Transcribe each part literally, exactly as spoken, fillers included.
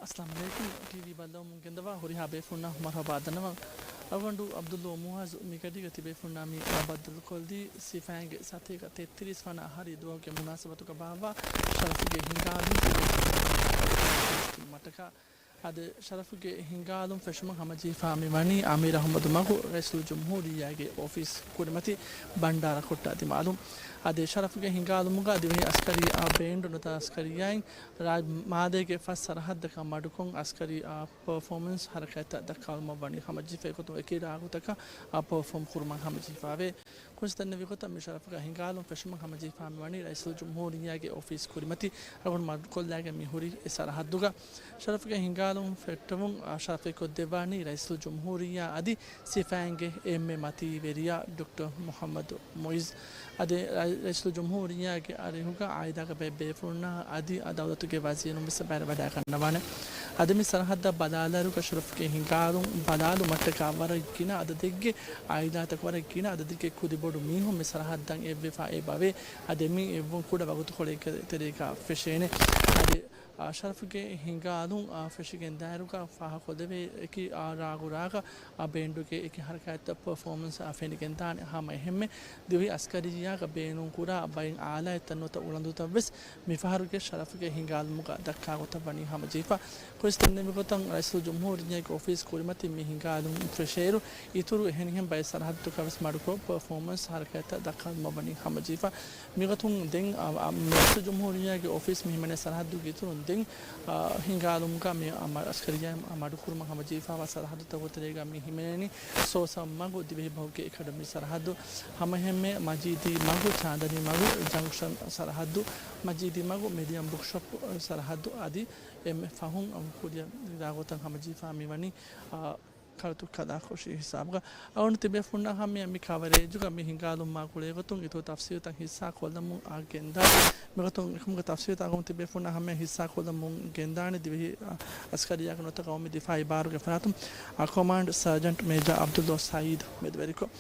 އައްސަލާމު ޢަލައިކުމް. ޓީވީ ބައްލަވަމުން ގެންދަވާ ހުރިހާ ބޭފުންނަށް މަރުޙަބާ ދަންނަވަން. އަޅުގަނޑު ޢަބްދުﷲ މުޢާޒު މިގަޑީގަ ތިބޭފުންނާ މި ބައްދަލުކޮށްލީ ސިފައިންގެ ސަތޭކަ ތެއްތިރީސް ވަނަ އަހަރީ ދުވަހުގެ މުނާސަބަތުގަ ބާއްވާ ޝަރަފުގެ ހިނގާލުން ތިބޭފުންނާ މަޓަކާ. އަދި ޝަރަފުގެ ހިނގާލުން ފެށުމުން ހަމަޖެހިފާ މި ވަނީ އަމީރު އަޙްމަދު މަގު، ރައީސުލްޖުމްހޫރިއްޔާގެ އޮފީސް ކުރިމަތި ބަންޑާރަ ކޮށްޓާ ދިމާލުން. އަދި ޝަރަފުގެ ހިނގާލުމުގަ ދިވެހި އަސްކަރީ އާ ބޭންޑު ނުވަތަ އަސްކަރިއްޔާއިން މާލޭގެ ފަސް ސަރަހައްދަކަށް މަޑުކޮށް އަސްކަރީ އާ ޕަރފޯމަންސް ހަރަކާތްތައް ދައްކާލުމަށް ވަނީ ހަމަޖެހިފަ އެގޮތުން އެކި ރާގުތަކަށް އާ ޕަރފޯމް ކުރުމަށް ހަމަޖެހިފާވޭ. ކުރިން ދެންނެވި ގޮތަށް މި ޝަރަފުގެ ހިނގާލުން ފެށުމަށް ހަމަޖެހިފާ މި ވަނީ ރައީސުލްޖުމްހޫރިއްޔާގެ އޮފީސް ކުރިމަތި އަޅުގަނޑު މަޑުކޮށްލާގެން މި ހުރި އެ ސަރަހައްދުގަ. ޝަރަފުގެ ހިނގާލުން ފެއްޓެވުން އާ ޝަރަފެއްކޮށްދެއްވާނީ ރައީސުލްޖުމްހޫރިއްޔާ އަދި ސިފައިންގެ އެންމެ މަތީވެރިޔާ ޑޮކްޓަރ މުޙައްމަދު މުޢިއްޒު. އަދި ރައި-، ރައީސުލްޖުމްހޫރިއްޔާގެ އަރިހުގަ އާއިލާގެ ބައެއް ބޭފުޅުންނާ އަދި އަ ދައުލަތުގެ ވަޒީރުން ވެސް ބައިވެރިވެވަޑައި ގަންނަވާނެ. އަދި މި ސަރަހައްދަށް ބަލާލާއިރުގަ ޝަރަފުގެ ހިނގާލުން ބަލާލުމަށްޓަކާ ވަރަށް ގިނަ އަދަދެއްގެ އާއިލާތަކު، ވަރަށް ގިނަ އަދަދެއްގެ ކުދިބޮޑު މީހުން މި ސަރަހައްދަށް އެއްވެފަ އެބަވޭ. އަދި މި އެއްވުން ކުޑަ ވަގުތުކޮޅެއްގެ ތެރޭގަ ފެށޭނެ. އަދި އާ، ޝަރަފުގެ ހިނގާލުން، އާ، ފެށިގެން ދާއިރުގަ ފާހަގަކޮށްލެވޭ އެކި، އާ، ރާގު ރާގަށް، އާ، ބޭންޑުގެ އެކި ހަރަކާތްތައް ޕަރފޯމަންސް އާ ފެނިގެން ދާނެ. ހަމަ އެހެންމެ ދިވެހި އަސްކަރިއްޔާގަ ބޭނުންކުރާ ބައެއް އާލާތްތައް ނުވަތަ އުޅަނދުތައް ވެސް މިފަހަރުގެ ޝަރަފުގެ ހިނގާލުމުގަ ދައްކާ ގޮތަށް ވަނީ ހަމަޖެހިފަ. ކުރިން ދެންނެވި ގޮތަށް ރައީސުލްޖުމްހޫރިއްޔާގެ އޮފީސް ކުރިމަތިން މި ހިނގާލުން ފެށޭއިރު، އިތުރު އެހެނިހެން ބައެއް ސަރަހައްދުތަކަށް ވެސް މަޑުކޮށް ޕަރފޯމަންސް ހަރަކާތްތައް ދައްކާލުމަށް ވަނީ ހަމަޖެހިފަ. މިގޮތުން ދެން، އަ، އަ، މި ރައީސުލްޖުމްހޫރިއްޔާގެ އޮފީސް މި ހިމެނޭ ސަރަހައްދުގެ އިތުރުން ދެން، އަ، ހިނގާލުމުގަ މި، އަ، މަ-، އަސްކަރިއްޔާ މަ-، މަޑުކުރުމަށް ހަމަޖެހިފައިވާ ސަރަހައްދުތަކުގެ ތެރޭގަ މި ހިމެނެނީ ސޯސަ މަގު ދިވެހި ބަހުގެ އެކަޑަމީ ސަރަހައްދު، ހަމައެހެންމެ މަޖީދީ މަގު ޗާންދަނީ މަގު ޖަންކްޝަން ސަރަހައްދު، މަޖީދީ މަގު މެދިޔަން ބުކްޝޮޕް ސަރަހައްދު އަދި އެންމެ ފަހުން ކުރިއަށް ރާގުތައް ހަމަޖެހިފަ މި ވަނީ، އާ، ކަރަތު ކަލާކޮށި ހިސާބުގަ. އަޅުގަނޑު ތިބޭފުންނާ ހަމަޔަށް މި ކަވަރޭޖުގަ މި ހިނގާލުމާ ގުޅޭގޮތުން އިތުރު ތަފްސީލުތައް ހިއްސާ ކޮށްލަމުން އާ ގެންދާ. މިގޮތުން އެކަމުގެ ތަފްސީލުތައް އަޅުގަނޑު ތިބޭފުންނާ ހަމަޔަށް ހިއްސާ ކޮށްލަމުން ގެންދާނެ ދިވެހި، އަ، އަސްކަރިއްޔާގެ ނުވަތަ ގައުމީ ދިފާއީ ބާރުގެ ފަރާތުން، އަ، ކޮމާންޑް ސާޖަންޓް މޭޖާ ޢަބްދުﷲ ސައީދު މެދުވެރިކޮށް،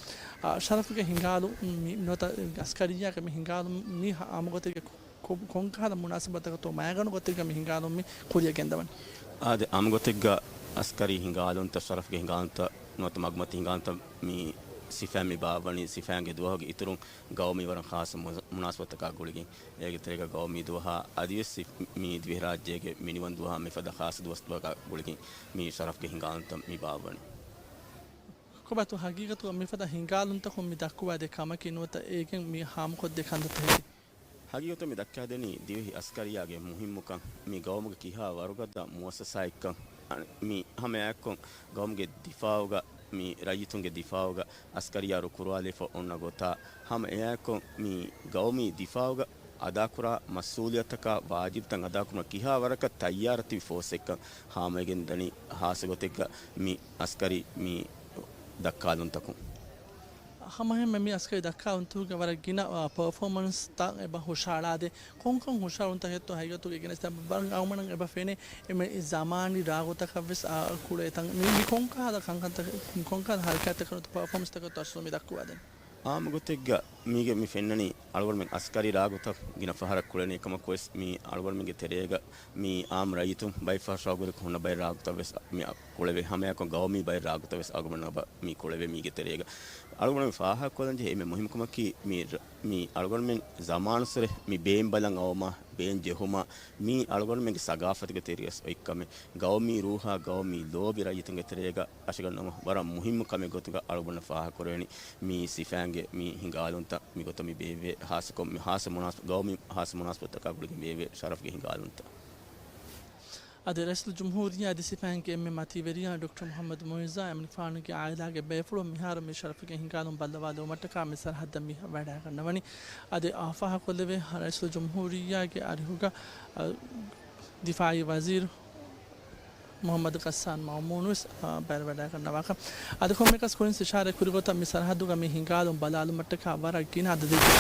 އަ، ޝަރަފުގެ ހިނގާލު މި ނުވަތަ އަސްކަރިއްޔާގެ މި ހިނގާލު މި ހަ-، ހަމަގޮތެއްގެ ކޮ-، ކޮންކަހަލަ މުނާސަބަތަކަށްތޯ މައިގަނޑު ގޮތެއްގަ މި ހިނގާލުން މި ކުރިއަށް ގެންދަވަނީ؟ އާދެ، ހަމަގޮތެއްގަ އަސްކަރީ ހިނގާލުންތައް، ޝަރަފްގެ ހިނގާލުންތައް ނުވަތަ މަގުމަތި ހިނގާލުންތައް މި ސިފައިން މި ބާއްވަނީ ސިފައިންގެ ދުވަހުގެ އިތުރުން ގައުމީ ވަރަށް ޚާއްޞަ މު-، މުނާސަބަތަކާ ގުޅިގެން. އޭގެ ތެރޭގަ ގައުމީ ދުވަހާ އަދިވެސް ސި-، މި ދިވެހިރާއްޖޭގެ މިނިވަން ދުވަހާ މިފަދަ ޚާއްޞަ ދުވަސްތަކާ ގުޅިގެން މި ޝަރަފްގެ ހިނގާލުންތައް މި ބާއްވަނީ. ކޮބާތޯ ހަގީގަތުގަ މިފަދަ ހިނގާލުންތަކުން މި ދައްކުވާދޭ ކަމަކީ ނުވަތަ އޭގެން މި ހާމަކޮށްދޭ ކަންތައްތަކަކީ؟ ހަގީގަތުގަ މި ދައްކާދެނީ ދިވެހި އަސްކަރިއްޔާގެ މުހިއްމުކަން، މި ގައުމުގެ ކިހާ ވަރުގަދަ މުއައްސަސާއެއްކަން، އަ، މި ހަމައެއާއެއްކޮށް ގައުމުގެ ދިފާއުގަ، މި ރައްޔިތުންގެ ދިފާއުގަ އަސްކަރިއްޔާ ރުކުރުވާލެވިފަ އޮންނަ ގޮތާ، ހަމައެއާއެއްކޮށް މި ގައުމީ ދިފާއުގަ އަދާކުރާ މަސްއޫލިއްޔަތަކާ ވާޖިބުތައް އަދާކުރުމަށް ކިހާ ވަރަކަށް ތައްޔާރަށް ތިބި ފޯސްއެއްކަން ހާމަވެގެން ދަނީ، ހާއްސަ ގޮތެއްގަ މި އަސްކަރީ މި ދައްކާލުންތަކުން. ހަމައެހެންމެ މި އަސްކަރީ ދައްކާލުންތަކުގެ ވަރަށް ގިނަ، އާ، ޕަރފޯމަންސްތައް އެބަ ހުށައަޅާދޭ. ކޮންކޮން ހުށައަޅުންތަކެއްތޯ ހަގީގަތުގަ ގެނެސްދޭ؟ ވަރަށް އަޅުގަނޑަށް އެބަ ފެނޭ އެންމެ ޒަމާނީ ރާގުތަކަށްވެސް، އާ، ކުޅޭ ތަން. މި، މި ކޮންކަހަލަ ކަންކަންތައް، ކޮންކަހަލަ ހަރަކާތްތަކެއްތޯ ޕަރފޯމަންސްތަކެއްތޯ އަސްލު މި ދައްކުވާދޭން؟ އާއްމު ގޮތެއްގަ މީގެ މި ފެންނަނީ އަޅުގަނޑުމެން އަސްކަރީ ރާގުތައް ގިނަ ފަހަރަށް ކުޅެނީ ކަމަކުވެސް މި އަޅުގަނޑުމެންގެ ތެރޭގަ މި އާއްމު ރައްޔިތުން ބައެއް ފަހަށް ޝައުގުވެރިކޮށް ހުންނަ ބައެއް ރާގުތައް ވެސް މި ކުޅެވޭ. ހަމައެއާއެކު ގައުމީ ބައެއް ރާގުތައް ވެސް އަޅުގަނޑުމެން އެބަ މި ކުޅެވޭ މީގެ ތެރޭގަ. އަޅުގަނޑުމެން ފާހަގަކޮށްލަން ޖެހޭ އެންމެ މުހިއްމު ކަމަކީ މި ރަ-، މި އަޅުގަނޑުމެން ޒަމާނުއްސުރެ މި ބޭން ބަލަން އައުމާ، ބޭން ޖެހުމާ، މީ އަޅުގަނޑުމެންގެ ސަގާފަތުގެ ތެރެއަސް އޮތްކަމެއް. ގައުމީ ރޫހާ، ގައުމީ ލޯބި ރައްޔިތުންގެ ތެރޭގަ އަށަގަންނަމަ ވަރަށް މުހިއްމު ކަމެއް ގޮތުގަ އަޅުގަނޑަށް ފާހަގަކުރެވެނީ މި ސިފައިންގެ މި ހިނގާލުންތައް މިގޮތަށް މި ބޭއްވޭ. ހާއްސަކޮށް މި ހާއްސަ މުނާސަ-، ގައުމީ ހާއްސަ މުނާސަބަތަކާ ގުޅިގެން ބޭއްވޭ ޝަރަފްގެ ހިނގާލުންތައް. އަދި ރައީސުލްޖުމްހޫރިއްޔާ އަދި ސިފައިންގެ އެންމެ މަތީވެރިޔާ ޑޮކްޓަރ މުޙައްމަދު މުޢިއްޒާ އެމަނިކުފާނުގެ އާއިލާގެ ބޭފުޅުން މިހާރު މި ޝަރަފުގެ ހިނގާލުން ބައްލަވާލުމަށްޓަކާ މި ސަރަހައްދަށް މި ވަޑައިގަންނަވަނީ. އަދި އާ ފާހަގަކޮށްލެވޭ ރައީސުލްޖުމްހޫރިއްޔާގެ އަރިހުގަ، އަ، ދިފާއީ ވަޒީރު މުޙައްމަދު ޣައްސާން މައުމޫނު ވެސް، އާ، ބައިވެރިވަޑައިގަންނަވާކަން. އަދި ކޮންމެއަކަސް ކުރިން އިޝާރާތް ކުރި ގޮތަށް މި ސަރަހައްދުގަ މި ހިނގާލުން ބަލާލުމަށްޓަކާ ވަރަށް ގިނަ އަދަދެއްގެ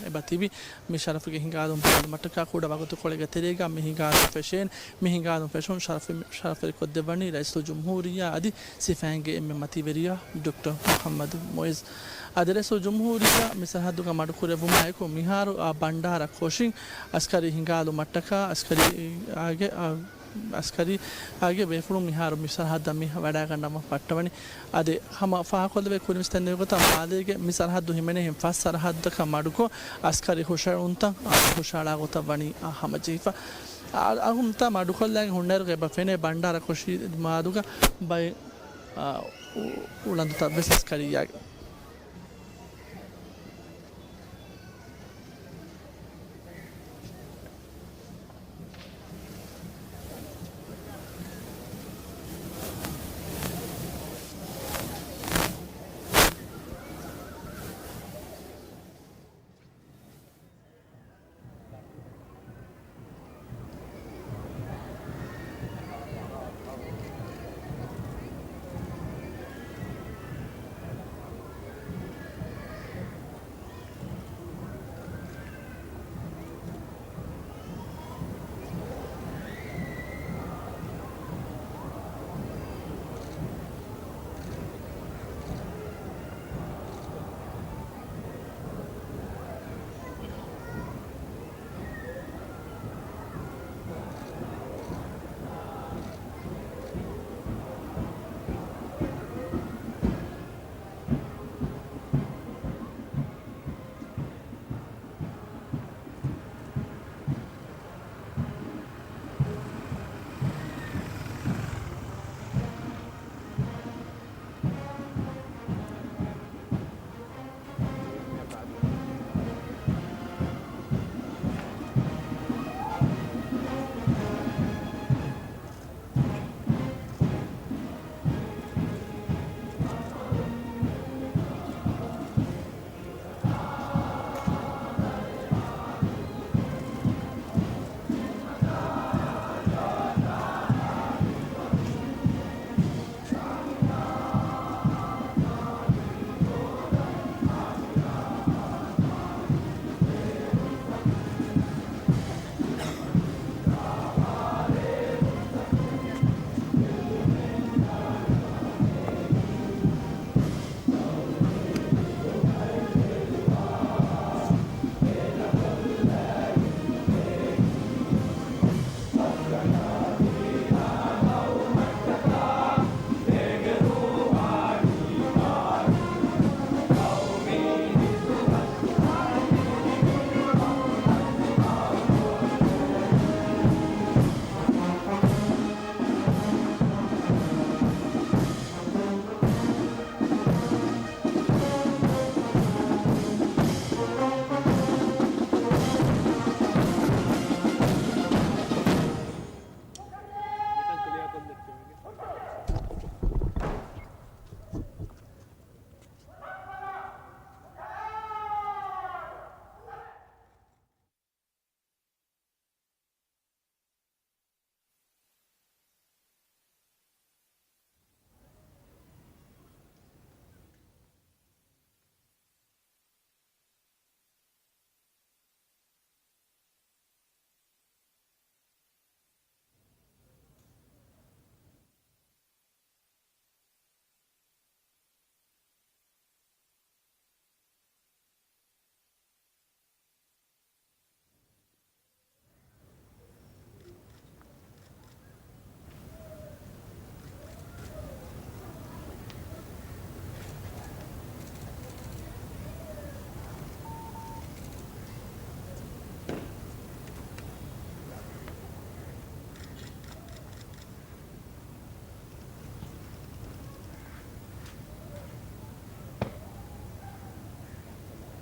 އެބަ ތިބި. މި ޝަރަފުގެ ހިނގާލުން ބަލާލުމަށްޓަކާ ކުޑަ ވަގުތުކޮޅެއްގެ ތެރޭގަ މި ހިނގާލުން ފެށޭނެ. މި ހިނގާލުން ފެށުން ޝަރަފް، ޝަރަފްވެރިކޮށްދެއްވަނީ ރައީސުލްޖުމްހޫރިއްޔާ އަދި ސިފައިންގެ އެންމެ މަތީވެރިޔާ ޑޮކްޓަރ މުޙައްމަދު މުޢިއްޒު. އަދި ރައީސުލްޖުމްހޫރިއްޔާ މި ސަރަހައްދުގަ މަޑުކުރެއްވުމާއެކު މިހާރު އާ ބަންޑާރަ ކޮށިން އަސްކަރީ ހިނގާލުމަށްޓަކާ އަސްކަރީއާގެ އާ އަސްކަރީ އާގެ ބޭފުޅުން މިހާރު މި ސަރަހައްދަށް މި ވަޑައިގަންނަވަން ފައްޓަވަނީ. އަދި ހަމަ ފާހަގަކޮށްލެވޭ ކުރިން ވިސްނެން ގޮތަށް މާލޭގެ މި ސަރަހައްދު ހިމެނޭ ފަސް ސަރަހައްދަކަށް މަޑުކޮށް، އަސްކަރީ ހުށައެޅުންތައް ހުށައަޅާ ގޮތަށް ވަނީ ހަމަޖެހިފަ. އަ، އަހުންތާ މަޑުކޮށްލާގެން ހުންނައިރުގަ އެބަ ފެނޭ ބަންޑާރަ ކޮށީ މާދުގަ ބައެއް، އަ، އު، އުޅަނދުތައް ވެސް އަސްކަރިއްޔާގެ.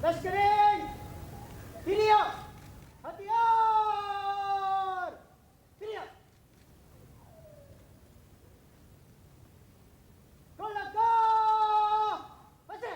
ލަޝްކަރީން! ފިރިޔާ! ހަތިޔާރު! ފިރިޔާ! ކޮޅަށް ގާ! ފަސޭ!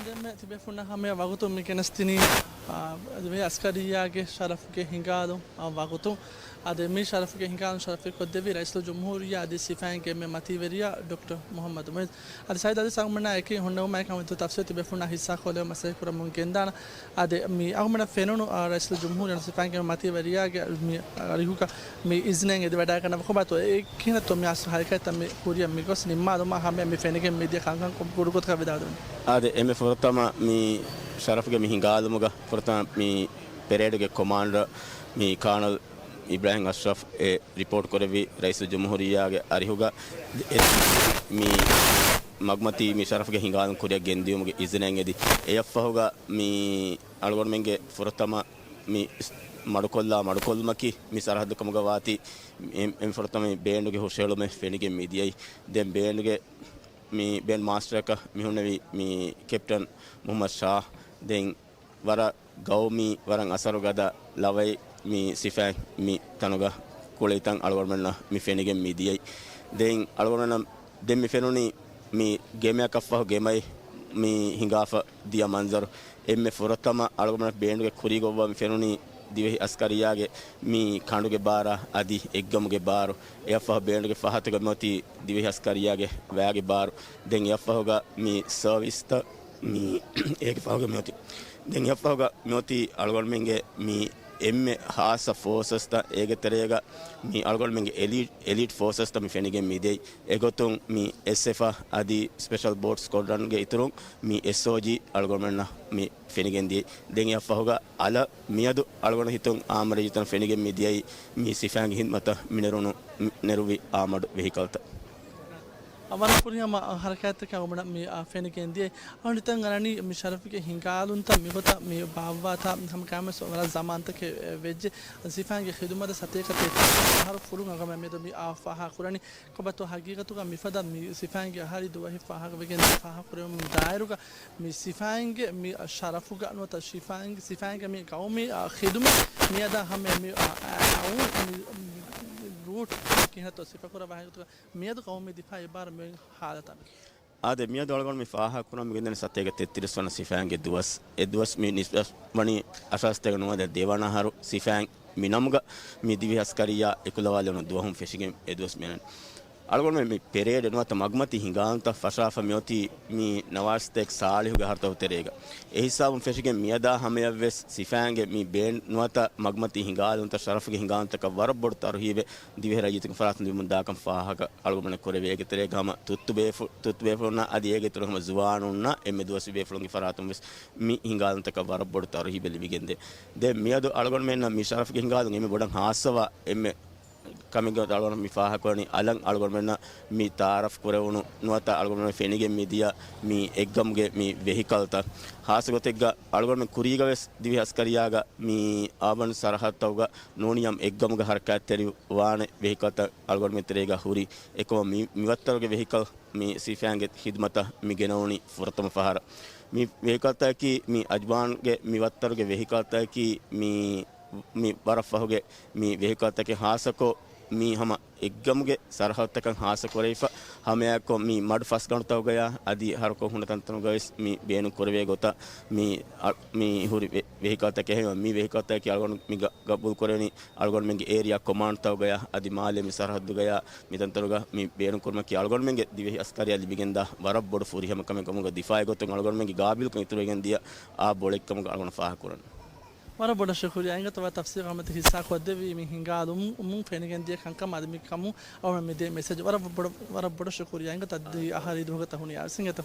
ދެންމެ ތިބޭފުންނާ ހަމަޔަށް ވަގުތުން މި ގެނެސްދިނީ، އާ، އަދި މި އަސްކަރިއްޔާގެ ޝަރަފުގެ ހިނގާލުން، އާ، ވަގުތުން. އަދި މި ޝަރަފުގެ ހިނގާލުން ޝަރަފެއް ކޮށްދެއްވީ ރައީސުލްޖުމްހޫރިއްޔާ އަދި ސިފައިންގެ އެންމެ މަތީވެރިޔާ ޑޮކްޓަރ މުހައްމަދު މުއިއްޒު. އަދި ސައީދު އަދި ސަމްމަނާ އެކީ ހުންނެވުމާއެކު ހަމަ ތަފްސީލު ތިބޭފުންނާ ހިއްސާ ކޮށްލެވުން މަސައްކަތް ކުރަމުން ގެންދާނަ. އަދި މި އަޅުގަނޑަށް ފެނުނު، އާ، ރައީސުލްޖުމްހޫރިއްޔާ ސިފައިންގެ މަތީވެރިޔާގެ މި އަރިހުގަ މި އިޒްނެއް އެދިވަޑައިގަންނަވާ ކޮބާތޯ އެ ކިހިނެއްތޯ މި އަސް ހަރަކާތްތައް މި ކުރިއަށް މި ގޮސް ނިންމާލުމާ ހަމަޔަށް މި ފެނިގެން މިދިޔަ ކަންކަން ކޮން ކުޑަ ގޮތަކަށް ވިދާޅުވެނީ؟ އާދެ، އެންމެ ފުރަތަމަ މި ޝަރަފުގެ މި ހިނގާލުމުގަ ފުރަތަމަ މި ޕެރޭޑުގެ ކޮމާންޑަރ މި ކާނަލް އިބްރާހިމް އަޝްރަފް އެ ރިޕޯޓް ކުރެއްވި ރައީސުލްޖުމްހޫރިއްޔާގެ އަރިހުގަ އެ މި މަގުމަތީ މި ޝަރަފުގެ ހިނގާލުން ކުރިއަށް ގެންދިޔުމުގެ އިޒްނެއް އެދި. އެއަށްފަހުގަ މި އަޅުގަނޑުމެންގެ ފުރަތަމަ މި މަޑުކޮށްލާ މަޑުކޮށްލުމަކީ މި ސަރަހައްދު ކަމުގަ ވާތީ އެ، އެ ފުރަތަމަ ބޭންޑުގެ ހުށަހެޅުމެއް ފެނިގެން މިދިޔައީ. ދެން ބޭންޑުގެ މި ބޭންޑް މާސްޓަރަކަށް މި ހުންނެވި މި ކެޕްޓަން މުހައްމަދު ޝާ. ދެން ވަރަށް ގައުމީ، ވަރަށް އަސަރުގަދަ ލަވައެއް މި ސިފައިން މި ތަނުގަ ކުޅެލިތަން އަޅުގަނޑުމެންނަށް މި ފެނިގެން މި ދިޔައީ. ދެން އަޅުގަނޑުމެންނަށް ދެން މި ފެނުނީ މި ގެމެއަކަށްފަހު ގެމައި މި ހިނގާފަ ދިޔަ މަންޒަރު. އެންމެ ފުރަތަމަ އަޅުގަނޑުމެން ބޭންޑުގެ ކުރީގަ އޮއްވާ މި ފެނުނީ ދިވެހި އަސްކަރިއްޔާގެ މި ކަނޑުގެ ބާރާ އަދި އެއްގަމުގެ ބާރު. އެއަށްފަހު ބޭންޑުގެ ފަހަތުގަ މިއޮތީ ދިވެހި އަސްކަރިއްޔާގެ ވައިގެ ބާރު. ދެން އެއަށްފަހުގަ މި ސަރވިސްތައް މި އޭގެ ފަހުގަ މިއޮތީ. ދެން އެއަށްފަހުގަ މިއޮތީ އަޅުގަނޑުމެންގެ މި އެންމެ ހާއްސަ ފޯސަސްތައް އޭގެ ތެރޭގަ މި އަޅުގަނޑުމެންގެ އެލީޓް، އެލީޓް ފޯސަސްތައް މި ފެނިގެން މި ދިޔައީ. އެގޮތުން މި އެސްއެފް އަދި ސްޕެޝަލް ބޯޓް ސްކޮޑްރަންގެ އިތުރުން މި އެސްއޯޖީ އަޅުގަނޑުމެންނަށް މި ފެނިގެން ދިޔައީ. ދެން އެއަށްފަހުގަ އަލަށް މިއަދު އަޅުގަނޑު ހިތުން އާމަރެއް ޖިތަން ފެނިގެން މި ދިޔައީ މި ސިފައިންގެ ހިދްމަތަށް މި ނެރުނު، ނެރުވި އާމަޑު ވެހިކަލްތައް. އަ، ވަރަށް ފުރިހަމަ، އަ، ހަރަކާތްތަކެއް އަޅުގަނޑަށް މި، އަ، ފެނިގެން ދިޔައީ. އަޅުގަނޑު ހިތަށް އަރަނީ މި ޝަރަފުގެ ހިނގާލުންތައް މިގޮތަށް މި ބާއްވާތާ ހަމަ ކާމެސް ވަރަށް ޒަމާންތަކެއް ވެއްޖެ. ސިފައިންގެ ޚިދުމަތަށް ސަތޭކަ ތެއްތިރީސް އަހަރު ފުލުން އަޅުގަނޑުމެން މިއަދު މި އާ ފާހަގަ ކުރަނީ. ކޮބާތޯ ހަގީގަތުގަ މިފަދަ މި ސިފައިންގެ އަހަރީ ދުވަހެއް ފާހަގަވެގެން ފާހަގަކުރެވުމުގެ ދާއިރުގަ މި ސިފައިންގެ މި ޝަރަފުގަ ނުވަތަ ސިފައިން، ސިފައިންގެ މި ގައުމީ، އާ، ޚިދުމަތް މިއަދާ ހަމަ މި، އާ، އާ، އާ، މި، މި ރޫޓް ކިހިނެއްތޯ ސިފަކުރައްވާ ހަގީގަތުގަ މިއަދު ގައުމީ ދިފާއީ ބާރު މި ހާލަތަށް. އާދެ، މިއަދު އަޅުގަނޑު މި ފާހަގަކުރަން މިގެންދަނީ ސަތޭކަ ތެއްތިރީސް ވަނަ ސިފައިންގެ ދުވަސް. އެ ދުވަސް މި ނިސްބަތް ވަނީ އަށާރަ ސަތޭކަ ނުވަދިހަ ދެވަނަ އަހަރު ސިފައިން މި ނަމުގަ މި ދިވެހި އަސްކަރިއްޔާ އެކުލަވާލެވުނު ދުވަހުން ފެށިގެން އެ ދުވަސް މިއަންނަނީ. އަޅުގަނޑުމެން މި ޕެރޭޑެއް ނުވަތަ މަގުމަތީ ހިނގާލުންތައް ފަށާފަ މިއޮތީ މި ނަވާރަ ސަތޭކަ ސާޅީހުގެ އަހަރުތަކުގެ ތެރޭގަ. އެ ހިސާބުން ފެށިގެން މިއަދާ ހަމަޔަށްވެސް ސިފައިންގެ މި ބޭންޑް ނުވަތަ މަގުމަތީ ހިނގާލުންތައް ޝަރަފުގެ ހިނގާލުންތަކަށް ވަރަށް ބޮޑު ތަރުހީބެއް ދިވެހި ރައްޔިތުންގެ ފަރާތުން ލިބުމުން ދާކަން ފާހަގަ އަޅުގަނޑުމެންނަށް ކުރެވޭ. އޭގެ ތެރޭގަ ހަމަ ތުއްތު ބޭފު-، ތުއްތު ބޭފުޅުންނާ އަދި އޭގެ އިތުރު ހަމަ ޒުވާނުންނާ އެންމެ ދުވަސްވީ ބޭފުޅުންގެ ފަރާތުން ވެސް މި ހިނގާލުންތަކަށް ވަރަށް ބޮޑު ތަރުހީބެއް ލިބިގެންދޭ. ދެން މިއަދު އަޅުގަނޑުމެންނަށް މި ޝަރަފުގެ ހިނގާލުން އެންމެ ބޮޑަށް ހާއްސަވާ އެންމެ ކަމެއްގެ އަޅުގަނޑު މި ފާހަގަކުރަނީ އަލަށް އަޅުގަނޑުމެންނަށް މި ތައާރަފް ކުރެވުނު ނުވަތަ އަޅުގަނޑުމެން ފެނިގެން މިދިޔަ މި އެއްގަމުގެ މި ވެހިކަލްތައް. ހާއްސަ ގޮތެއްގަ އަޅުގަނޑުމެން ކުރީގަ ވެސް ދިވެހި އަސްކަރިއްޔާގަ މި އާބަން ސަރަހައްދުތަކުގަ ނޫނީ އެއްގަމުގަ ހަރަކާތްތެރިވާނެ ވެހިކަލްތައް އަޅުގަނޑުމެން ތެރޭގަ ހުރި. އެކަމަށް މި، މި ވައްތަރުގެ ވެހިކަލް މި ސިފައިންގެ ޚިދުމަތަށް މި ގެނައުނީ ފުރަތަމަ ފަހަރަށް. މި ވެހިކަލްތަކަކީ މި އަޒްވާންގެ މި ވައްތަރުގެ ވެހިކަލްތަކަކީ މި، މި ވަރަށް ފަހުގެ މި ވެހިކަލްތަކެއް ހާއްސަކޮށް މި ހަމަ އެއްގަމުގެ ސަރަހައްދުތަކަށް ހާއްސަ ކުރެވިފަ ހަމައެއާއެކު މި މަޑު ފަސްގަނޑުތަކުގަޔާ އަދި ހަރުކޮށް ހުންނަ ތަންތަނުގަ ވެސް މި ބޭނުން ކުރެވޭ ގޮތަށް މި، އަ، މި ހުރި ވެ-، ވެހިކަލްތަކެއް ހެވި މި ވެހިކަލްތަކަކީ އަޅުގަނޑު މި ގަ-، ގަބޫލު ކުރެވެނީ އަޅުގަނޑުމެންގެ އޭރިއާ ކޮމާންޑްތަކުގަޔާ އަދި މާލޭ މި ސަރަހައްދުގަޔާ މި ތަންތަނުގަ މި ބޭނުންކުރުމަކީ އަޅުގަނޑުމެންގެ ދިވެހި އަސްކަރިއްޔާ ލިބިގެންދާ ވަރަށް ބޮޑު ފުރިހަމަ ކަމެއް ކަމުގަ ދިފާއީ ގޮތުން އަޅުގަނޑުމެންގެ ގާބިލްކަން އިތުރުވެގެން ދިޔަ އާ ބޮޅެއް ކަމުގަ އަޅުގަނޑު ފާހަގަކުރަން. ވަރަށް ބޮޑަށް ޝުކުރިއްޔާ. އިނގޭތޯ ތަފްސީލު ކަމަށް ހިއްސާ ކޮށްދެއްވީ މި ހިނގާލުމުން ފެނިގެން ދިޔަ ކަންކަމާ އަދި މި ކަމުން އަޅުގަނޑު މި ދޭ މެސެޖް. ވަރަށް ބޮޑަށް، ވަރަށް ބޮޑަށް ޝުކުރިއްޔާ. އިނގޭތޯ އަދި އަހަރީ ދުވަހަކަށް ތަ ހުނިޔާ ވެސް އިނގޭތޯ.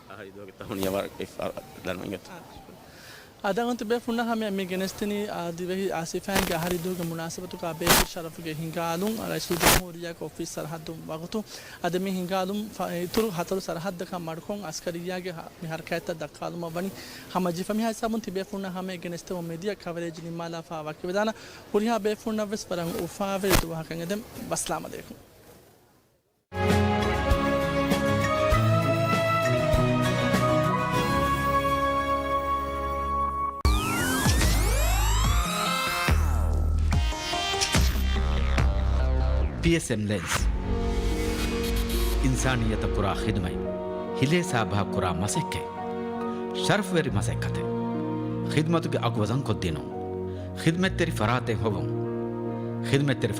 އަހަރީ ދުވަހަކަށް ތަ ހުނިޔާ ވަރަށް އެއް ފަ-، ދަން އިނގޭތޯ. އާ، އަދި އަޅުގަނޑު ތިބޭފުންނަށް ހަމަޔަށް މި ގެނެސްދިނީ، އާ، ދިވެހި، އާ، ސިފައިންގެ އަހަރީ ދުވަހުގެ މުނާސަބަތުގަ ބޭއްވި ޝަރަފުގެ ހިނގާލުން، އާ، ރައީސުލްޖުމްހޫރިއްޔާގެ އޮފީސް ސަރަހައްދުން ވަގުތު. އަދި މި ހިނގާލުން ފަ-، އިތުރު ހަތަރު ސަރަހައްދަކަށް މަޑުކޮށް އަސްކަރިއްޔާގެ ހަ-، މި ހަރަކާތްތައް ދައްކާލުމަށް ވަނީ ހަމަޖެހިފަ. މި ހިސާބުން ތިބޭފުންނަށް ހަމަޔަށް ގެނެސްދެމުން މިދިޔަ ކަވަރޭޖް ނިންމާލާފަ ވަކިވެދާނަން. ހުރިހާ ބޭފުންނަށް ވެސް ވަރަށް އުފާވެރި ދުވަހަކަށް އެދެން. ވައްސަލާމް އަލައިކުމް. ޕީއެސްއެމް ލެންސް. އިންސާނިއްޔަތަށް ކުރާ ޚިދުމަތް. ހިލޭ ސާބަހަށް ކުރާ މަސައްކަތް. ޝަރަފުވެރި މަސައްކަތެއް. ޚިދްމަތުގެ އަގު ވަޒަންކޮށްދިނުން. ޚިދްމަތްތެރި ފަރާތެއް ހޮވުން. ޚިދްމަތްތެރި